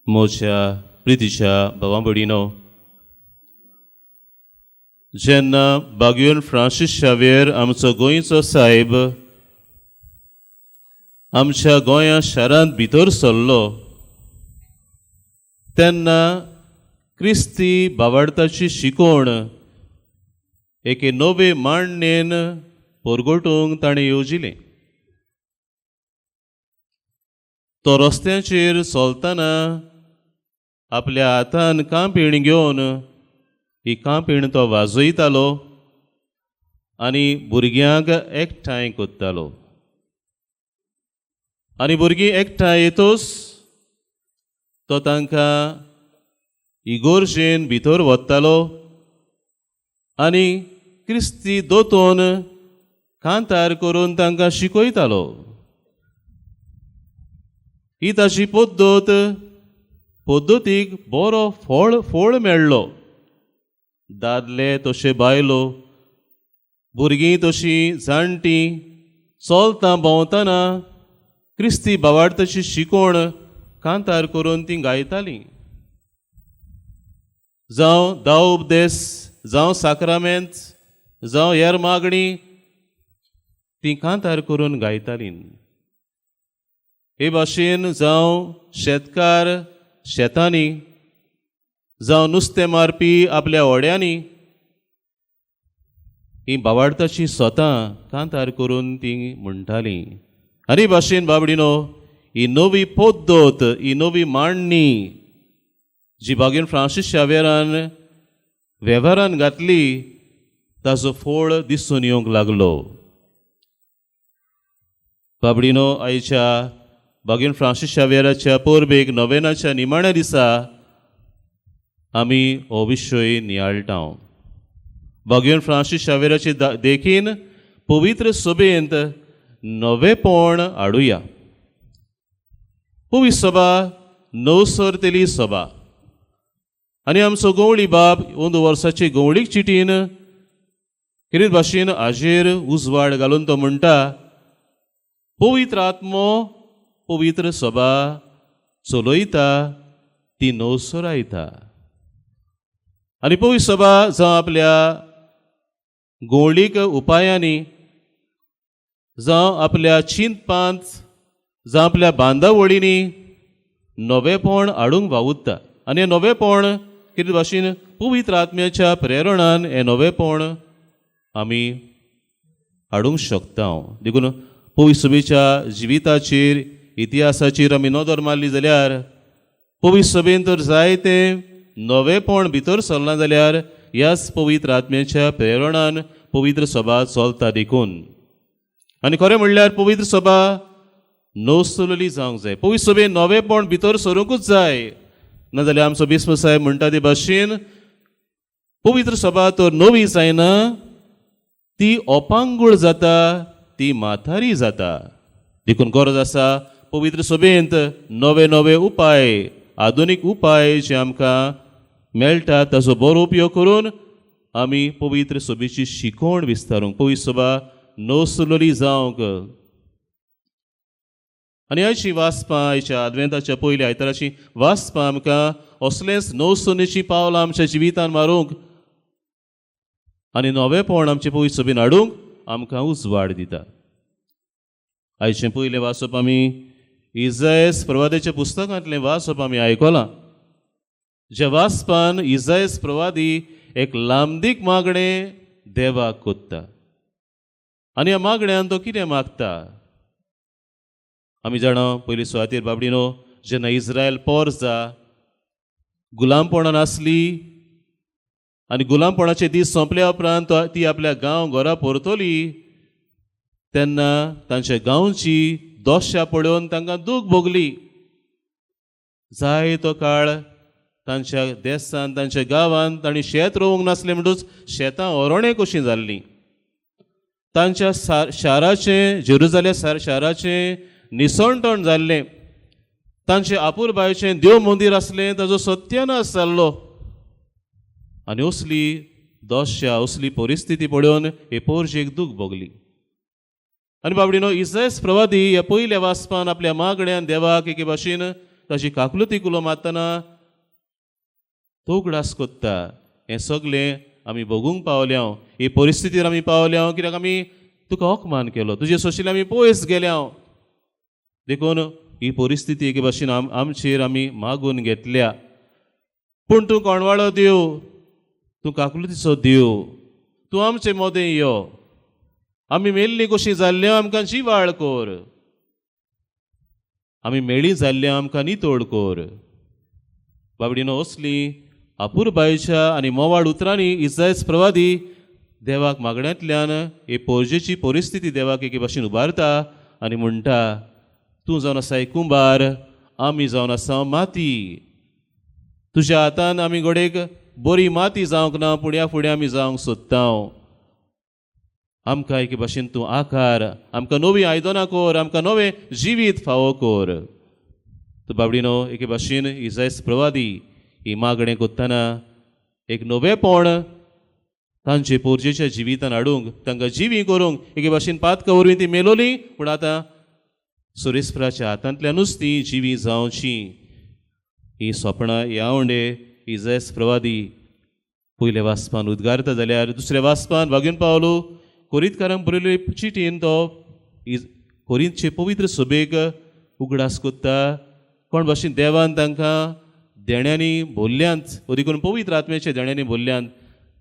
म्हज्या प्रितीच्या भावा भयणीनो, जेन्ना बागयोन फ्रांसीस शावेर आमचो गोंयचो सायब आमच्या गोंया शारांत भितर सरलो तेन्ना क्रिस्ती बावाडताची शिकवण एके नवे मांडणेन परगटूंक ताणें येवजिलें. तो रस्त्याचेर चलतना आपल्या हातान कांपीण घेवन ही कांपीण तो वाजयतालो आनी भुरग्यांक एकठांय करतालो आनी भुरगीं एकठांय येतूच तो तांकां इगोर्जेन भितर वतालो आनी क्रिस्ती दोतोन कांतार करून तांकां शिकयतालो. ही ताची पद्दत पद्दतीक बरो फळ मेळ्ळो. दादले तशे बायलो, भुरगीं तशीं जाणटीं चलता भोंवतना क्रिस्ती बावाडताची शिकवण कांतार करून तीं गायतालीं. जावं दाव उपदेस, जावं साक्रामेंत, जावं हेर मागणी तीं कांतार करून गायतालीं. हे भाशेन जावं शेतकार शेतांनी, जावं नुस्तें मारपी आपल्या व्हड्यांनी ही बावाडताची सोतां कांतार करून तीं म्हणटालीं. आनी भाशेन बाबडिनो ही नवी पद्दत, ही नवी मांडणी जी बागेन फ्रांसीस शावेरान वेव्हारान घातली ताजो फोळ दिसून येवंक लागलो. बाबडिनो आयच्या बागेन फ्रांसीस शावेराच्या परबेक नोवेनाच्या निमाण्या दिसा आमी हो विशय नियाळटा. बागेन फ्रांसीस शावेराचे देखीन पवित्र सभेंत नवेपण हाडुया. पवित्र सभा नवसरतली सभा आनी आमचो गवळी बाब अंदू वर्साची गवळीक चिटीन कितें भाशेन हाजेर उजवाड घालून तो म्हणटा, पवित्र आत्मो पवित्र सभा चलयता, ती नवसरायता. आनी पवित्र सभा जावं आपल्या गवळीक उपायांनी, जावं आपल्या चिंतपांत, जावं आपल्या बांदावळींनी नवेपण हाडूंक वावुरता. आनी हें नवेपण कितें भाशेन पवित्र आत्म्याच्या प्रेरणान हें नवेपण आमी हाडूंक शकता. देखून पवित्र सभेच्या जिविताचेर, इतिहासाचेर आमी नदर मारली जाल्यार पवित्र सभेन तर जायतें नवेपण भितर सरलां जाल्यार ह्याच पवित्र आत्म्याच्या प्रेरणान पवित्र सभा चलता. देखून आनी खरें म्हणल्यार पवित्र सभा नवसुलली जावंक जाय. पवित्र सभेन नवेपण भितर सरूंकूच जाय. नाजाल्यार आमचो बिस्म साहेब म्हणटा ते भाशेन पवित्र सभा तर नवी जायना, ती अपांगूळ जाता, ती म्हातारी जाता. देखून गरज आसा पवित्र सभेंत नवे नवे उपाय, आधुनीक उपाय जे आमकां मेळटा ताचो बरो उपयोग करून आमी पवित्र सभेची शिकवण विस्तारूंक, पवित्र सभा नवसुलली जावंक. आनी आयची वाचपां, आयच्या आदवेंताच्या पयल्या आयताराची वाचपां आमकां असलेंच नवसुनेचीं पावलां आमच्या जिवितान मारूंक आनी नवेपण आमचे पवित्र सभेन हाडूंक आमकां उजवाड दिता. आयचें पयलें वाचप आमी इजायस प्रवादाच्या पुस्तकांतलें वाचप आमी आयकलां. ज्या वाचपान इजायस प्रवादी एक लांबदीक मागणें देवाक कोत्ता आनी ह्या मागण्यान तो कितें मागता आमी जाणा. पयली सुवातेर बाबडिनो जेन्ना इस्रायल पोरजा गुलामपणान आसली आनी गुलामपणाचे दीस सोंपल्या उपरांत ती आपल्या गांव घरा परतली तेन्ना तांच्या गांवची दोशा पळोवन तांकां दूख भोगली. जायतो काळ तांच्या देसान, तांच्या गांवांत तांणी शेत रोवंक नासलें म्हणटूच शेतां ओरोणें कशीं जाल्लीं. तांच्या शाराचें, जेरुजाल्या शाराचें निसणटण जाल्लें. तांचें आपुरबायचें देव मंदीर आसलें ताजो सत्यानाश जाल्लो. आनी असली दोशा, असली परिस्थिती पळोवन हे पोरजेक दूख भोगली. आनी बाबडिनो इजायस प्रवादी ह्या पयल्या वाचपान आपल्या मागण्यान देवाक एके भाशेन ताची काकलुती उलो मारतना तो उगडास कोत्ता. हें सगळें आमी भोगूंक पावल्या, ही परिस्थितीर आमी पावल्या कित्याक आमी तुका अपमान केलो, तुजे सोशिल्ले आमी पयस गेल्या. देखून ही परिस्थिती एके भाशेन आमचेर आमी मागून घेतल्या. पूण तूं कोणवाळो देव, तूं काकलुतीचो देव, तूं आमचे मदें यो, आमी मेल्ली कशी जाल्ल्यो आमकां जिवाळ कोर, आमी मेळी जाल्ल्यो आमकां नितोड कोर. बाबडीनो असली अपुरबायेच्या आनी मोवाळ उतरांनी इजायस प्रवादी देवाक मागण्यांतल्यान हे पोरजेची परिस्थिती देवाक एके भाशेन उबारता आनी म्हणटा, तूं जावन आसाय कुंबार, आमी जावन आसा माती, तुज्या हातान आमी घोडेक बरी माती जावंक ना, पूण ह्या फुडें आमी जावंक सोदता. आमकां एके भाशेन तूं आकार, आमकां नवीं आयदनां कोर, आमकां नवें जिवीत फावो कोर. तूं बाबडीनो एके भाशेन इजायस प्रवादी ही मागणें कोत्तना एक नवेंपण तांचे पोरजेच्या जिवितान हाडूंक, तांकां जिवी करूंक एके भाशेन पातका वरवीं ती मेलोली, पूण आतां सुरेस्पराच्या हातांतल्यानूच ती जिवी जावची. ही सोपणां ह्या आवंडे इजायस प्रवादी पयल्या वाचपान उद्गारता जाल्यार दुसऱ्या वाचपान वागून पावलो कोरिंतकारांक बरयल्ले चिटीन तो कोरिंतचे पवित्र सभेक उगडास कोत्ता. कोण भाशेन देवान तांकां देण्यांनी भरल्यांत, देखून पवित्र आत्म्याच्या देण्यांनी भरल्यांत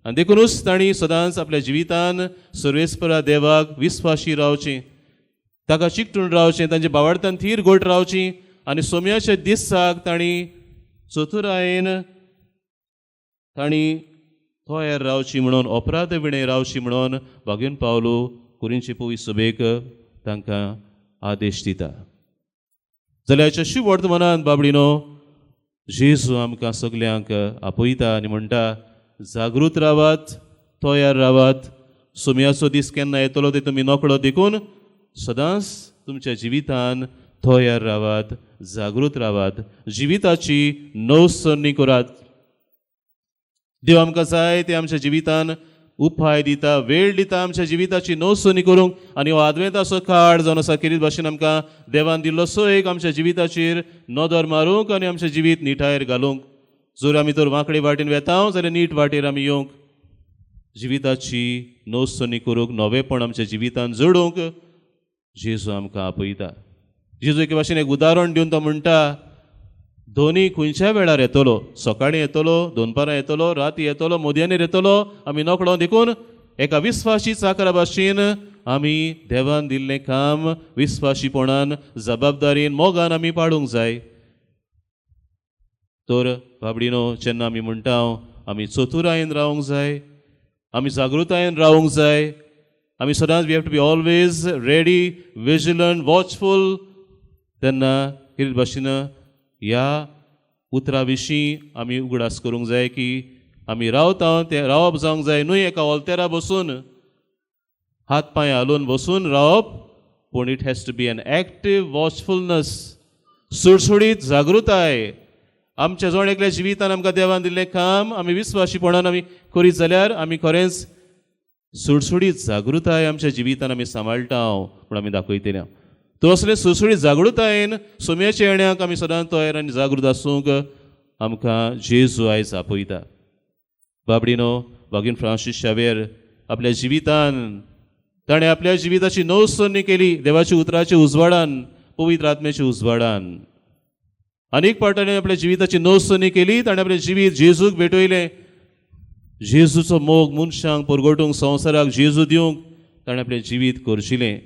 आनी देखुनूच तांणी सदांच आपल्या जिवितान सर्वेस्परा देवाक विस्वाशी रावचें, ताका चिकटून रावचें, तांच्या बावडतान थीर गोट रावची आनी सोम्याच्या दिसाक तांणी चतुरायेन तांणी तयार रावची म्हणून, अपराध विणें रावची म्हणून बागेन पावलो कोरिंतचे पवित्र सभेक तांकां आदेश दिता. जाल्यार हाच्या शुभवर्तमानान बाबडीनो जेजू आमकां सगल्यांक आपयता आनी म्हणटा, जागृत रावात, तयार रावात, सोम्याचो दीस केन्ना येतलो ते तुमी नकळो, देखून सदांच तुमच्या जिवितान तयार रावात, जागृत रावात, जिविताची नवसरणी करात. देव आमकां जाय ते आमच्या जिवितान उपाय दिता, वेळ दिता आमच्या जिविताची नवसरणी करूंक. आनी हो आदवेंताचो काळ जावन आसा खेरीत भाशेन आमकां देवान दिल्लो सो एक आमच्या जिविताचेर नदर मारूंक आनी आमचें जिवीत निठायेर घालूंक. जर आमी तर वांकडे वाटेन वेता जाल्यार नीट वाटेर आमी येवंक, जिविताची नवसरणी करूंक, नवेंपण आमच्या जिवितान जोडूंक जेजू आमकां आपयता. जेजू एके भाशेन एक उदाहरण दिवन तो म्हणटा, धोनी खंयच्या वेळार येतलो, सकाळीं येतलो, दनपारां येतलो, राती येतलो, मोदयानीर येतलो, आमी नकळो. देखून एका विस्वाशी चाकरा भाशेन आमी देवान दिल्लें काम विस्वाशीपणान, जबाबदारीन, मोगान आमी पाडूंक जाय. तर बाबडीनो जेन्ना आमी म्हणटा आमी चतुरायेन रावंक जाय, आमी जागृतायेन रावंक जाय, आमी सदांच we have to be always ready, vigilant, watchful. तेन्ना कितें भाशेन ह्या उतरा विशीं आमी उगडास करूंक जाय की आमी रावता तें रावप जावंक जाय न्हय एका ऑल्तेरा बसून हात पांय हालोवन बसून रावप, पूण it has to be an active watchfulness, सुडसुडीत जागृताय. आमच्या जण एकल्या जिवितान आमकां देवान दिल्लें काम आमी विस्वाशीपणान आमी करीत जाल्यार आमी खरेंच सुडसुडीत जागृताय आमच्या जिवितान आमी सांबाळटा म्हूण आमी दाखयतले. तर असले सुडसुडीत जागृतायेन सोम्याच्या येण्याक आमी सदांच तयार आनी जागृत आसूंक आमकां जेजू आयज आपयता. बाबडीनो बागीन फ्रांसीस शावेर आपल्या जिवितान ताणें आपल्या जिविताची नवसरणी केली देवाच्या उतराच्या उजवाडान, पवित्र आत्म्याच्या उजवाडान. अनेक पाट ताणें आपल्या जिविताची नवसरणी केली, ताणें आपलें जिवीत जेजूक भेटयलें. जेजूचो मोग मनशांक परगटूंक, संवसाराक जेजू दिवंक ताणें आपलें जिवीत करशिलें.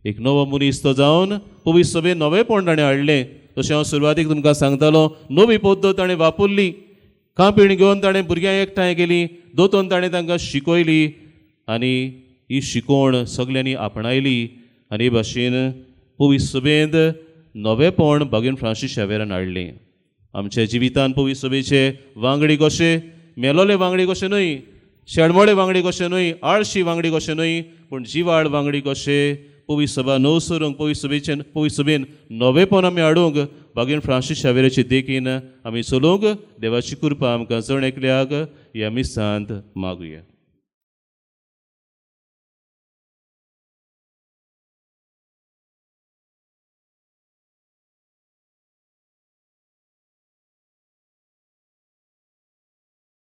एक नवो मनीस तो जावन पवित्र सभेन नवेंपण ताणें हाडलें. तशें हांव सुरवातीक तुमकां सांगतालो, नवी पद्दत ताणें वापरली, कांपीण घेवन ताणें भुरग्यांक एकठांय केलीं, दोतोन ताणें तांकां शिकयली आनी ही शिकवण सगल्यांनी आपणायली. आनी हे भाशेन पवित्र सभेंत नवेंपण बागीन फ्रांसीस शावेरान हाडलें. आमच्या जिवितान पवित्र सभेचे वांगडी कशे, मेलोले वांगडी कशे न्हय, शेणमोळे वांगडी कशे न्हय, आळशी वांगडी कशे न्हय, पूण जिवाळ वांगडी कशे पवित्र सभा नवसरूंक, पवित्र सभेचे पवित्र सभेन नवेंपण आमी हाडूंक बागीन फ्रांसीस शावेराचे देखीन आमी चलोवंक देवाची कृपा आमकां जण एकल्याक ह्या मिसांत मागुया.